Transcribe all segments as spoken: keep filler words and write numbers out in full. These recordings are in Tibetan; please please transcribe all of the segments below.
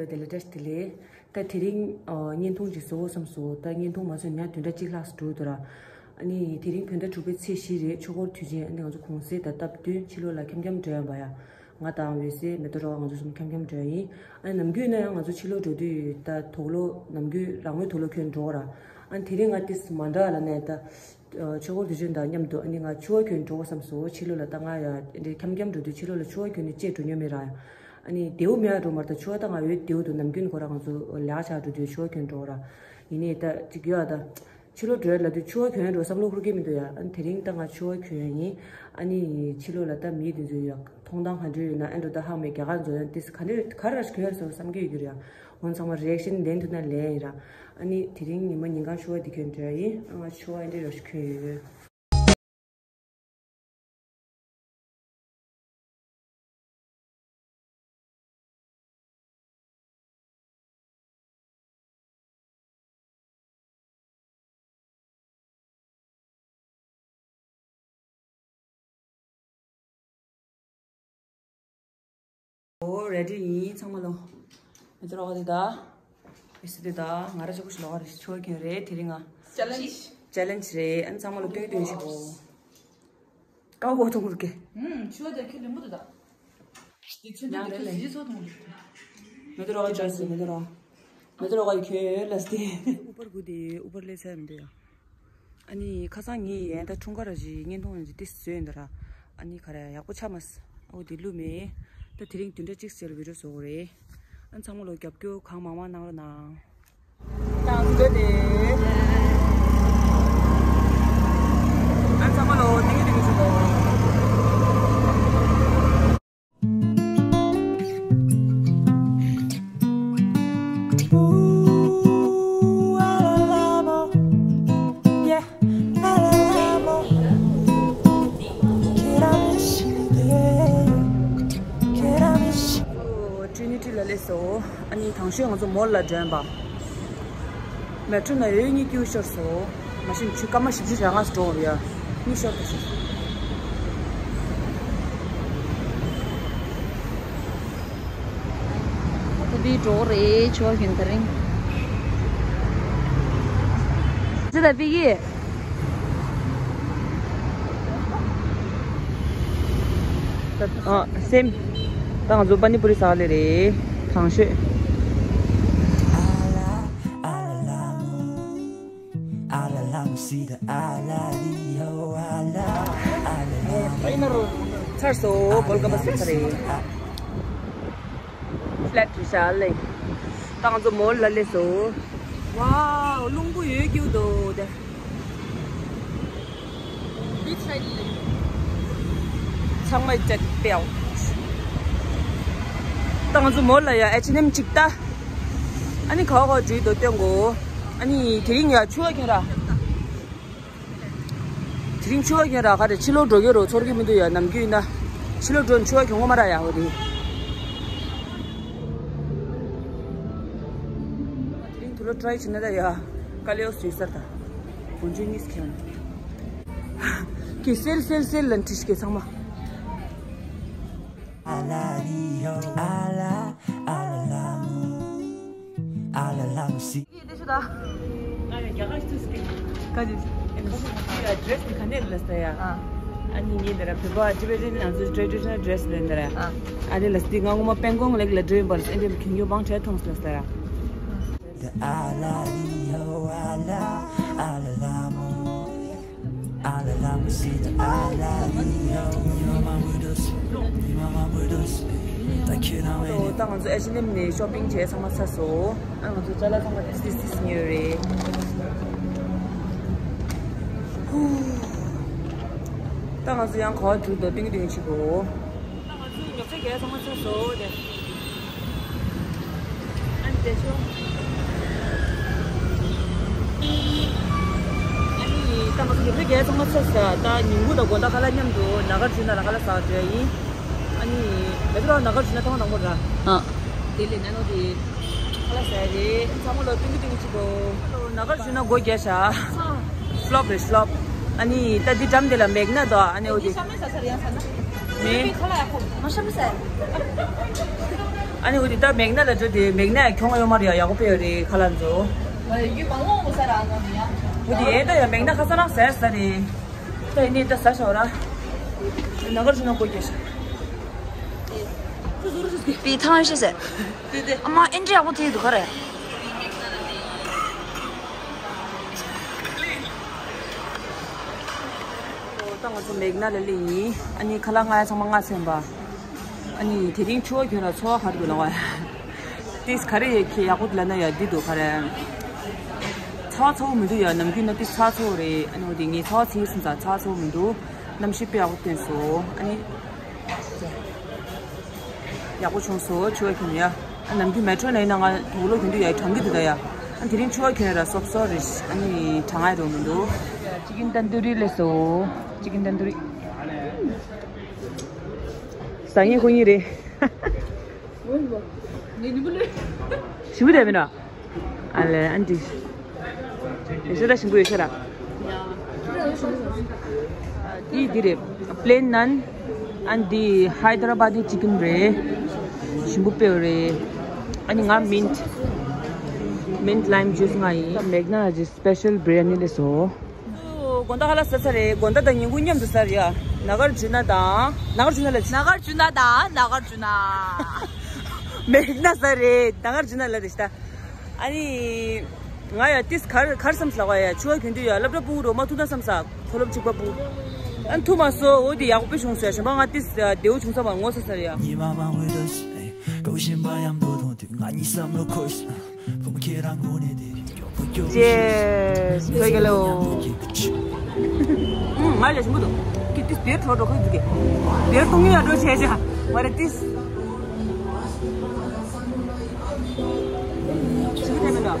དེ་ལས་བཀྲ་ཤིས་བདེ་ལེགས། ད་དེ་རིང་ཨ་བརྙན་ཐུང་ཅིག་བཟོ་དགོས་བསམ་སོང་། ད་བརྙན་ཐུང་མ་བཟོས་ན་ཉིན་བདུན་ཕྲག་གཅིག་ལྷག་འགྲོ་འདུག་ར། ཨ་ནི་དེ་རིང་བོད་ཟླ་དྲུག་པའི་ཚེས་བཞི་རེད། ཆོས་འཁོར་དུས་ཆེན། ཨ་ནི་ང་ཚོ་གུང་སེང་དང་སྟབས་བསྟུན་ཕྱི་ལོགས་ལ་འཁྱམ་འཁྱམ་འགྲོ་ཡ་ཡིན་པ་ཡ། ང་དང་འོད་ཟེར། མེ་ཏོག་རོ་བ། ང་ཚོ་གསུམ་འཁྱམ་འཁྱམ་འགྲོ་ཡ་ཡིན། ཨ་ནི་ནམ་རྒྱུན་ཡིན་ན་ཡང་ང་ཚོ་ཕྱི་ལོགས་འགྲོ་དུས་ད་དུག་ལོག་ནམ་རྒྱུན་རང་མོས་དུག་ལོག་གྱོན་འགྲོ་གི་ར། ཨ་ནི་དེ་རིང་ང་ཏོག་ཙམ་མ་འདྲ་བ་ལབ་ན་ད། ཨ་ཆོས་འཁོར་དུས་ཆེན་དང་མཉམ་དུ་ཨ་ནི་ང་ཕྱུ་པ་གྱོན་འགྲོ་དགོས་བསམ་སོང་། ཕྱི་ལོགས་ལ་ད་ང་ཡ་འདི་འཁྱམ་འཁྱམ་འགྲོ་དུས་ཕྱི་ལོགས་ལ་ཕྱུ་པ་གྱོན་ནས་བཅས་འགྲོ་མྱོང་མེད་ར། ཨ་ནི་བདེ་པོ་མེད་འགྲོ་མ་རེད། ད་ཕྱུ་པ་ད་ང་འོ་བདེ་པོ་འདུག་ནམ་རྒྱུན་ཁོ་རང་ང་ཚོ་ལས་ཀ་བྱ་འགྲོ་དུས་ཕྱུ་པ་གྱོན་འགྲོ་ར། ཡིན་ནའི་ད་ཅིག་ཡོད་ཨ། ད་ཕྱི་ལོགས་འགྲོ་ཡ་ལབ་དུས་ཕྱུ་པ་གྱོན་ཡ་འགྲོ་བསམ་བློ་འཁོར་གྱི་མི་འདུག་ཡ། ཨ་ནི་དེ་རིང་ད་ང་ཕྱུ་པ་གྱོན་ཡ་ཡིན། ཨ་ནི་ཕྱི་ལོགས་ལ་ད་མི་དེ་ཚོ་ཡ་མཐོང་སྟངས་ག་འདྲ་ཡོད་ན། ཨ་འགྲོ་ད་ཧ་མེད་རྒྱ་གར་ཚོ་ཡང་ཏིས་ག་འདྲ་ག་རེ་ར་ཞིག་གྱོན་ཡ་སོང་བསམ་གྱི་ཡོད་རྒྱུ་རེད་ཡ། འོ་ཚང་མ་རི་ཨེག་ཤན་ལེན་ཐུབ་ན་ལེན་ཡིན་ར། ཨ་ནི་དེ་རིང་ཉི་མ་ཉིན་གང་ཕྱུ་པ་འདི་གྱོན་འགྲོ་ཡ་ཡིན། ཨ་ང་ཕྱུ་པ་ཨེ་འདྲ་ར་ཞིག་གྱོན་ཡོད། ཨོ་རེ་ཌི་ཡིན་ཚང་མ་ལོ། མེ་ཏོག་རོ་བ་འདི་ད། མི་སི་འདི་ད་ང་ར་ཆོག་གི་ལོག་རེ་ཕྱུ་པ་གྱོན་རེད་དེ་རིང་ང་། ཅེ་ལེན་ཇི། ཅེ་ལེན་ཇི་རེད། ཨ་ནི་ཚང་མ་ལོ་སྟོན་སྟོན་ཞིག་གོ། ཀའོ་བོ་ཐུང་རུ་ཀེ། ཨུམ་ཕྱུ་པ་དེ་ཁྱོད་ལེན་པོ་འདུག་ད། དེ་ཚོན་དེ་ཡང་རེད་ལེ། ཁྱོད་ཟི་ཚོ་ཐུང་རུ། མེ་ཏོག་རོ་བ་ཅོས་སི། མེ་ཏོག་རོ་བ། མེ་ཏོག་རོ་བ་ཡི་ཁྱོད་ལ་སྟེ། ཨུ་པར་གུ་དེ་ཨུ་པར་ལས་ཚར་མི་འདུག་ཡ། ཨ་ནི་ཁ་སང་ངས་ཡན་ད་འཁྲུངས་སྐར་ར་ཞིག་བརྙན་ཐུང་ར་ཞིག་ཏིས་བཟོས་ཡིན་ད་ར། ཨ་ནི་ག་རེ་ཡག་པོ་ཆགས་མ་སོང་། ཨོ་དེ་བླུགས་མེད། ད་དེ་རིང་བདུན་ཕྲག་གཅིག་ཙམ་ལ་བི་ཌི་ཡོ་བཟོ་དགོས་རེད། ཨ་ཚང་མ་ལོ་རྒྱབ་སྐྱོར་གང་མང་མང་གནང་རོགས་གནང་། ད་ང་ཚོ་འགྲོ་དེ། ཨ་ཚང་མ་ལོ་ཏིང་ཏིང་ཞིག་གོ། ཊི་རི་ནི་ཊི་ལ་སླེབས་སོང་། ཨ་ནི་དང་ཤོས་ང་ཚོ་མོལ་ལ་འགྲོ་ཡིན་པ། མེ་ཊྲོ་ན་ཡོད་གཉིས་ཀྱིས་ཤོར་སོང་། མ་གཞི་ཆུ་སྐར་མ་བཞི་བཅུ་ཞེ་ལྔ་འགྲོ་བ་ཡ། གཉིས་ཤོར་ད་ཤི། ད་འདི་འགྲོ་གི་རེད་ཆོག་གིན་དེ་རིང་། ཅི་ད་པི་གི། ཨ་སེམས། ད་ང་ཚོ་པ་ནི་པུ་རི་ཟ་ལེ་རེད། དང་ཤོས། ཚར་སོང་། བོལ་ཀམ་པ་སི་ཚར་རེད། ཕ་ལེཊ་རེད་ཤག་ལེ། ད་ང་ཚོ་མོལ་ལ་སླེབས་སོང་། ཝའོ་རླུང་བུ་ཡོད་ཀྱི་འདུག་དེ། ཚང་མ་ཅེག་པེའོ། ད་ང་ཚོ་མོལ་ལ་ཡ་ཨེཆ་ཨེན་ཨེམ་གཅིག་ལྟ། ཨ་ནི་ག་བ་ག་བ་འགྲུལ་འདུག་སྟོན་གོ། ཨ་ནི་དེ་རིང་ཡ་ཕྱུ་པ་གྱོན་ར། དེ་རིང་ཕྱུ་པ་གྱོན་ར་ག་རེ་ཕྱི་ལོགས་འགྲོ་གི་རོ་ཚོར་གི་མི་འདུག་ཡ། ནམ་རྒྱུན་ཡིན་ན་ཕྱི་ལོགས་འགྲོ་ན་ཕྱུ་པ་གྱོན་གོ་མ་ར་ཡ་འོ་དེ། དེ་རིང་དུ་ལོ་ཊ་རའི་བྱེད་ན་ད་ཡ། ཀ་ལེའོ་སུའི་སར་ད། དགོན་ཆུ་གཉིས་ཁྱོད། ཀྱི་སེལ་སེལ་སེལ་ལན་ཁྲིས་ཀྱི་ཚང་མ། ཨ་ལ་རི་ཡོ་ཨ་ལ་ཨ་ལ་ལ་མོ། ཨ་ལ་ལ་མོ་སི། ཡེ་དེ་ཤོད་ད། ང་ཡང་རྒྱ་གར་ཤུ་སྐད། ག་ཅི། ཨེ་ཁ་སང་ང་ཚོ་ཡ་ཌི་རེ་སི་ནི་ག་ནས་ལ་ས་ཡ། ཨ། ཨ་ནི་ངས་འདི་ར་བོད་པ་ཊི་བེ་ཊན་ང་ཚོ་ཊེ་རེ་ཌི་ཤ་ནལ་ཌི་རེ་སི་ལེན་འདི་ར། ཨ། ཨ་དེ་ལ་སི་ང་ངོ་མ་པེང་ཀོང་ལེགས་ལ་འགྲོ་ཡིན་པར་ཨེ་འདི་ལ་གྱོན་རྒྱུ་མང་ཆེ་མཐོང་སོང་ལ་ས་ཡ། ད་ང་ཚོ་ཨེཆ་ཨེན་ཨེམ་ནས་ཤོ་པིང་བྱས་ཚང་མ་ཚར་སོང་། ཨ་ང་ཚོ་ཅ་ལག་ཚང་མ་ཏིས་ཏིས་ཏིས་ཉོས་རེད། ཧུ། ད་ང་ཚོ་ཡང་ག་བ་འགྲུལ་འདུག་ཏིང་ཏིང་བྱེད་དགོས། ད་ང་ཚོ་ཉོ་ཆ་རྒྱག་ཚང་མ་ཚར་སོང་དེ། ཨ་ནི་དེ་ཤོ། ཨ་ནི་ད་ང་ཚོ་ཉོ་ཆ་རྒྱག་ཚང་མ་ཚར་སོང་། ད་ཉིན་གུང་དང་དགོང་དག་ཁ་ལག་མཉམ་དུ་ན་ག་ར་བྱུང་ན་ལ་ཁ་ལག་ཟ་བར་འགྲོ་ཡ་ཡིན། ཨ་ནི་མེ་ཏོག་ར་ན་ག་ར་བྱུང་ན་ཐེངས་མ་དང་པོ་ར། ཨ། དེ་ལས་ན་ནོ་དེ། ཁ་ལག་ཟ་ཡ་རེད། ཚང་མ་ལོ་ཏིང་གི་ཏིང་གི་ཆུ་དོ། ན་ག་ར་བྱུང་ན་སྒོ་རྒྱག་ཤག་ཕློབ་རེད་ཕློབ། ཨ་ནི་ད་འདི་འགྲམ་དེ་ལ་མེག་ན་དོ། ཨ་ནི་འོ་དེ། ཤ་མེད་ཟ་ས་རེད་ཡང་ཟ་ན། མེད། ཁ་ལག་ཡག་པོ། ང་ཤ་མེད་ཟ་ཡ། ཨ་ནི་འོ་དེ་ད་མེག་ན་ལ་འགྲོ་དེ་མེག་ན་ཡང་གྱོང་ཡོད་མ་རེད་ཡ། ཡག་པོ་སྤེལ་ཡོད་རེད་ཁ་ལག་ཚོ། ཡུལ་མང་མང་པོ་ས་ར་ཨ་ནི་ཡ། འོ་དེ་ཨེ་ད་ཡ་མེག་ན་ཁ་ས་རང་ཟེར་ས་རེད། ད་ཡིན་ནི་ད་ཟ་ཤོག་ར། ན་གར་ཞུ་ན་གོ་རྒྱ་ཤ། པི་ཐང་ཤེས་ཟེར། དེ་དེ། ཨ་མ་ཨེ་འདྲ་ཡག་པོ་དེ་འདུག་ག་རེད། ད་ང་ཚོ་མེག་ན་ལ་སླེབས་ཡིན། ཨ་ནི་ཁ་ལག་ང་ཡ་ཚང་མ་ང་ཚན་པ། ཨ་ནི་དེ་རིང་ཆུ་བ་གྱོན་ལ་ཚོ་བ་ག་རེ་འདུག་ལ་བ། ཏིས་ག་རེ་ཡ་ཁྱེད་ཡག་པོ་ལ་ན་ཡ་འདི་འདུག་ག་རེ། ཚ་བ་ཚ་བོ་མི་འདུག་ཡ། ནམ་རྒྱུན་ན་ཏིས་ཚ་བ་ཚ་བོ་རེད། ཨ་ནི་འོ་དེ་ངས་ཚ་བ་ཚིག་སོང་ཙང་ཚ་བ་ཚ་བོ་མི་འདུག་གནམ་གཤིས་དཔེ་ཡག་པོ་བསྟན་སོང་། ཨ་ནི། ཡག་པོ་བྱུང་སོང་ཆུ་བ་གྱོན་ཡ། ཨ་ནམ་རྒྱུན་མེ་ཊྲོ་ནས་ཡིན་ན་ང་དུག་ལོག་གྱོན་དུས་ཡ་གྲང་གི་འདུག་ད་ཡ། ཨ་དེ་རིང་ཆུ་བ་གྱོན་ཡ་ར་སོབ་སོབ་རེད། ཨ་ནི་གྲང་ངར་རོ་མི་འདུག་ཅི་ཀིན་ཏན་དུ་རི་ལས་སོ། ཅི་ཀིན་ཏན་དུ་རི། ཟ་ངེ་ཁོ་གཉིས་རེད། ཞིམ་པོ་དེ་མིན་ན། ཨ་ལེ་ཨན་ཏི། ཡོད་ཤ་ར་ཞིམ་པོ་ཡོད་ཤ་ར། འདི་འདི་རེད། པི་ལེན་ནན། ཨན་འདི་ཧའི་དར་བ་དི་ཅི་ཀིན་རེད། ཞིམ་པོ་དཔེ་རེད། ཨ་ནི་ང་མིན་ཊི། མིན་ཊི་ལའིམ་ཇུས་ང་ཡིན། མེག་ན་ཇི་སི་པེ་ཤལ་བི་རི་ཡ་ནི་ལས་སོ། དགོང་དག་ཧ་ལ་ཟ་ས་རེད། དགོང་དག་དང་ཉིན་གུང་མཉམ་དུ་ཟ་རེད་ཡ། ན་གར་ཇུ་ན་དང་། ན་གར་ཇུ་ན་ལ་ཇི། ན་གར་ཇུ་ན་དང་ན་གར་ཇུ་ན། མེག་ན་ཟ་རེད། ན་གར་ཇུ་ན་ལ་རེད་ཤ་ད། ཨ་ནི། ང་ཡ་ཏིས་གར་གར་བསམ་ལ་བ་ཡ་ཆུ་བ་གྱོན་དུས་ཡ་སློབ་གྲྭ་ཕྲུ་གུ་རོ་མ་ཐུག་ན་བསམ་ས། མཐོ་སློབ་གཅིག་པ་ཕྲུ་གུ། ཨ་ནི་ཐུག་མ་སོང་། འོ་དེ་ཡག་པོ་བྱུང་སོང་ཡ། གཞན་པ་ང་ཏིས་བདེ་བོ་བྱུང་ས་མ་ངོ་ཚ་ས་རེད་ཡ། ཉི་མ་མང་བོའི་ལོ་ཞིག་ཀོ་ཤིན་པ་ཡམ་དོ་དོང་དུས་ང་གཉིད་བསམ་བློ་འཁོར་ཞིག་བུམ་ཁྱེད་རང་ངོ་ནས་དེ་རིང་མགྱོགས་པོ་མགྱོགས་པོ་ཅེས་བོད་རྒྱལ་ལོ། ཨུམ་ང་ལ་ཞིམ་པོ་འདུག་ཁྱེད་ཏིས་དེར་གྲོགས་གྲོགས་ཁོས་འདུག་གི། དེར་གཏོང་ཡ་འགྲོ་བྱས་བྱ་བ་རེད་ཏིས། ཞིམ་པོ་དེ་མིན་ན།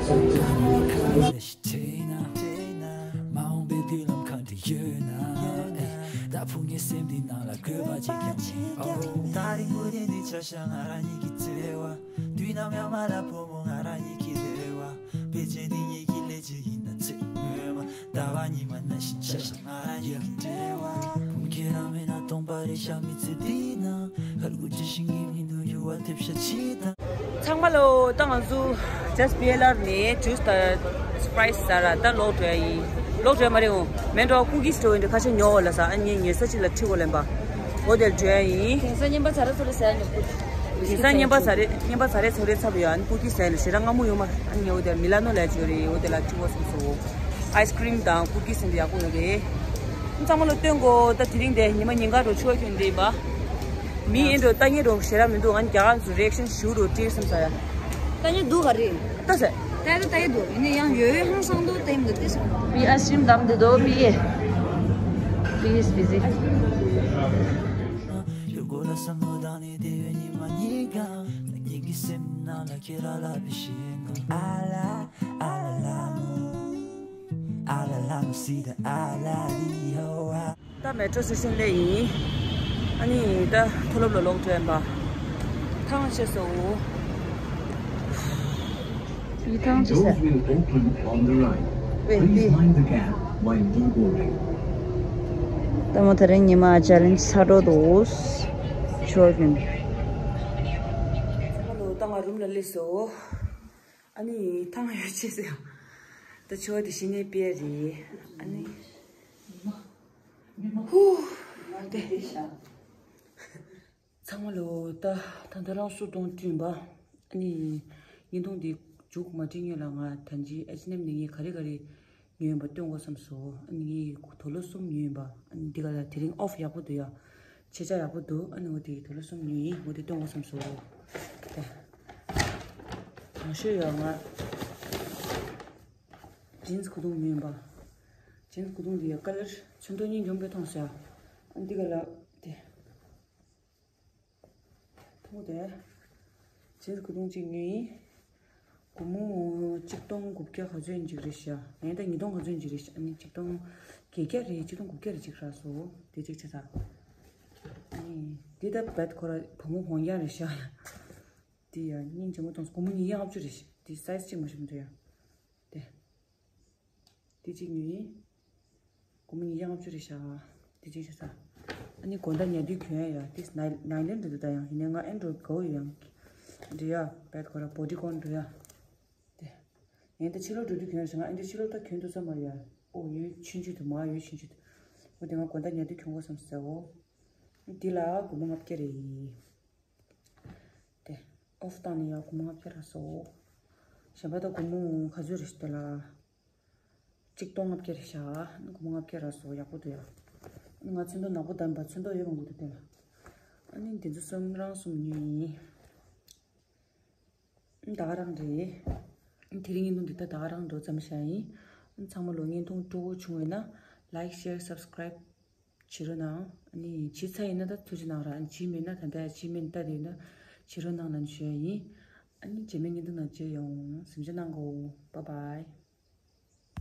མ་འོངས་པའི་མདུན་ལམ་གང་དུ་ཡོད་ན། ད་ཕུགས་ངའི་སེམས་འདི་ནང་ལ་འགོས་པ་ཅིག་ཀྱང་མེད། ད་རིང་པོ་དེ་ནི་ཆ་ཤ་ང་རང་ཉིད་ཀྱི་བརྩེ་བ། དུས་ནམ་ཡང་མ་ལ་བུ་མོ་ང་རང་ཉིད་ཀྱི་རེ་བ། ཕལ་ཆེར་འདི་ཉིད་ཀྱི་ལས་བྱེད་ཡིན་ན་ཚེ་སྔོན་མ། ཟླ་བ་ཉི་མ་ནང་བཞིན་ཆ་ཤ་ང་རང་ཉིད་ཀྱི་འབྲེལ་བ། བུམ་ཁྱེད་རང་མེད་ན་སྟོང་པ་རེད་ཤག་མི་ཚེ་འདི་ནང་ཁར་དགུ་ཅི་ཤིང་གི་མི་འདུག་ཡུ་བ་ཐེབས་ཤ་ཅི་དང་། ཚང་མ་ལོ། ད་ང་ཚོ་ཇེ་སི་པི་ཨེལ་ཨར་ནས་ཇུས་དང་སི་པ་རའི་སི་ཟ་ར་ད་ལོག་འགྲོ་ཡ་ཡིན། ལོག་འགྲོ་ཡ་མ་རེད་འོ། མེན་འགྲོ་ཀུ་ཀིས་འགྲོ་ཡིན་འདྲ་ཁ་ཤས་ཉོ་འོ་ལ་ཟ། ཨ་ནི་ཉེ་ས་གཅིག་ལ་ཁྲིད་འོ་ལེན་པ། འོ་དེར་འགྲོ་ཡ་ཡིན། དེང་སང་རྔན་པ་ཚ་རེ་ཚོ་རེ་ཟ་ཡ་ཉོ་ཀུ། དེང་སང་རྔན་པ་ཚ་རེ་རྔན་པ་ཚ་རེ་ཚོ་རེ་ཚ་བ་ཡོད། ཨ་ནི་ཀུ་ཀིས་ཟ་ཡ་ལ་ཞེ་དྲག་སྔ་མོ་ཡོད་མ་རེད། ཨ་ནི་ངས་འོ་དེར་མི་ལ་ནོ་ལ་ཅིག་ཡོད་རེད། འོ་དེ་ལ་ཁྲིད་འོ་སོང་སོ། ཨའི་སི་ཀྲིམ་དང་ཀུ་ཀིས་ཟིན་པ་ཡག་པོ་ཡོད་རེད། ཚང་མ་ལ་སྟོན་གོ། ད་དེ་རིང་དེ་ཉི་མ་ཉིན་གང་རུ་ཆུ་བ་ཁྱོན་འདི་ཡིན་པ། མི་ཨེ་འགྲོ་ལྟ་ཉེ་འགྲོ་ཞེ་དྲག་མི་འདུག་ཨ་ནི་རྒྱ་གར་ཚོ་རི་ཨེག་ཤན་ཞུ་འགྲོ་ཀྲིར་སམ་ས་ཡ། ལྟ་ཉེ་འདུག་ག་རེད། ལྟ་ཟེར། ལྟ་ཡ་ད་ལྟ་ཡ་འདུག་ཡིན་ནའི་ཡང་ཡོད་ཡོད་ཧང་སང་འདུག་ལྟ་ཡིན་འདུག་ལྟ་ཟེར། པི་ཨ་སི་ཀྲིམ་དམ་འདི་འདུག་པི་ཨེ། པི་ཨེ་སི་བི་ཟི། ད་མེ་ཊྲོ་སི་ཊེ་ཤན་སླེབས་ཡིན། ཨ་ནི་ད་མཐོ་སློབ་ལ་ལོག་འགྲོ་ཡིན་པ། ཐང་ཆད་སོང་། ཡི་ཐང་ཆད་ས། Doors will open on the right. Please mind the gap while deboarding. ད་མོ་ད་རིང་ཉི་མ་ཅལ་ལེན་ཇི་ཚ་དྲོ་འདུག་ཆོར་གིན། ད་ང་རུམ་ལ་སླེབས་སོང་། ཨ་ནི་ཐང་ཡོད་ཆེ་ཟེར། ད་ཆུ་བ་དེ་གཞི་ནས་སྤེལ་རེད། ཨ་ནི། ཧུ། དེ། ཚང་མ་ལོ། ད་ད་ད་རང་སུ་གཏོང་བསྐྲུན་པ། ཨ་ནི། བརྙན་ཐུང་འདི་མཇུག་མ་བསྒྲིལ་སྔོན་ལ་ང་ད་ཅི་ཨེཆ་ཨེན་ཨེམ་ནས་ངས་ག་རེ་ག་རེ་ཉོས་ཡིན་པ་སྟོན་དགོས་བསམ་སོང་། ཨ་ནི་ངས་དུག་ལོག་གསུམ་ཉོས་ཡིན་པ། ཨ་ནི་འདི་ག་ལ་དེ་རིང་ཨོཕ་ཡག་པོ་འདུག་ཡ། ཆེ་ཆ་ཡག་པོ་འདུག་ཨ་ནི་འོ་དེ་དུག་ལོག་གསུམ་ཉོས་ཡིན། འོ་དེ་སྟོན་དགོས་བསམ་སོང་། ད། དང་ཤོས་ཡོད་ང་། ཇིན་སི་གོས་ཐུང་ཉོས་ཡིན་པ། ཇིན་སི་གོས་ཐུང་འདི་ཡ་ཀ་ལར་ཆུ་འདྲ་གཉིས་འཇོམས་པའི་མཐོང་ས། ཨ་ནི་འདི་ག་ལ་དེ། མཐོང་དེ། ཇིན་སི་གོས་ཐུང་གཅིག་ཉོས་ཡིན། སྒོར་མོ་གཅིག་སྟོང་དགུ་བརྒྱ་ག་ཚོད་ཡིན་ཅིག་རེད་ཤག་ཡིན་ད་ཉིས་སྟོང་ག་ཚོད་ཡིན་ཅིག་རེད་ཤག་ཨ་ནི་གཅིག་སྟོང་བརྒྱད་བརྒྱ་རེད། གཅིག་སྟོང་དགུ་བརྒྱ་རེད་ཅིག་རག་སོང་། དེ་གཅིག་ཆ་ཚང་། ཨ་ནི་འདི་ད་བད་ཁོ་ར་བུ་མོ་གོང་རྐྱང་རེད་ཤག་དེ་ཡ་སྙིང་རྗེ་མོ་གཏོང་སོང་། སྒོར་མོ་ཉིས་བརྒྱ་ལྔ་བཅུ་རེད་ཤག་དེ་སའི་ཛི་གཅིག་མ་ཤེས་མི་འདུག་ཡ། དེ། དེ་གཅིག་ཉོས་ཡིན། སྒོར་མོ་ཉིས་བརྒྱ་ལྔ་བཅུ་རེད་ཤག་དེ་གཅིག་ཆ་ཚང་། ཨ་ནི་དགོང་དག་ཉལ་དུས་གྱོན་ཡ་ཡ་དེ་ནའི་ནའི་ལོན་རེད་འདུག་ད་ཡང་ཡིན་ནའི་ང་ཨེན་ཌོ་རོ་ཌི་དགའ་བོ་ཡོད་ཡང་། འདི་ཡ་བེད་ཁོ་ར་བོ་ཌི་ཀོན་འདི་ཡ། དེ། ངས་འདི་ཕྱི་ལོགས་འགྲོ་དུས་གྱོན་ཞིང་ཨ་འདི་ཕྱི་ལོགས་ད་གྱོན་དུ་ས་མ་ཡ། ཨོ་ཡོད་ཆུང་ཆུང་དུ་མ་ཡོད་ཆུང་ཆུང་དུ། ཨོ་དེ་ང་དགོང་དག་ཉལ་དུས་གྱོན་དགོས་བསམ་ཟེར་འོ། འདི་ལ་སྒོར་མོ་ལྔ་བརྒྱ་རེད། དེ། ཨོ་ཕ་བཏང་ནས་ཡ་སྒོར་མོ་ལྔ་བརྒྱ་རག་སོང་། གཞན་པ་ད་སྒོར་མོ་ག་ཚོད་རེད་ཞུ་དེ་ལ། གཅིག་སྟོང་ལྔ་བརྒྱ་རེད་ཤག་སྒོར་མོ་ལྔ་བརྒྱ་རག་སོང་ཡག་པོ་འདུག་ཡ། ང་ཚོན་མདོག་ནག་པོ་བདམས་པ་ཚོན་མདོག་ཡོད་མང་པོ་འདུག་དེ་ལ། ཨ་ནི་འདི་ཚོ་གསུམ་རང་གསུམ་ཉོས་ཡིན། ད་ག་རང་རེད། དེ་རིང་བརྙན་ཐུང་འདི་ལྟ་ད་ག་རང་འགྲོ་ཙམ་བྱ་ཡིན། ཚང་མ་ལོ་བརྙན་ཐུང་སྤྲོ་བོ་བྱུང་བས་ན་like share subscribe བྱེད་རོགས་གནང་། ཨ་ནི་བྱེད་ཚར་ཡིན་ན་ད་ཐུགས་རྗེ་གནང་ར། བྱེད་མེད་ན་ད་ལྟ་བྱེད་མེད་ལྟ་དེ་ཡིན་ན་བྱེད་རོགས་གནང་ལབ་ཞུ་ཡ་ཡིན། ཨ་ནི་རྗེས་མའི་བརྙན་ཐུང་ནང་མཇལ་ཡོང་། གཟིམ་འཇགས་གནང་གོ། Bye bye།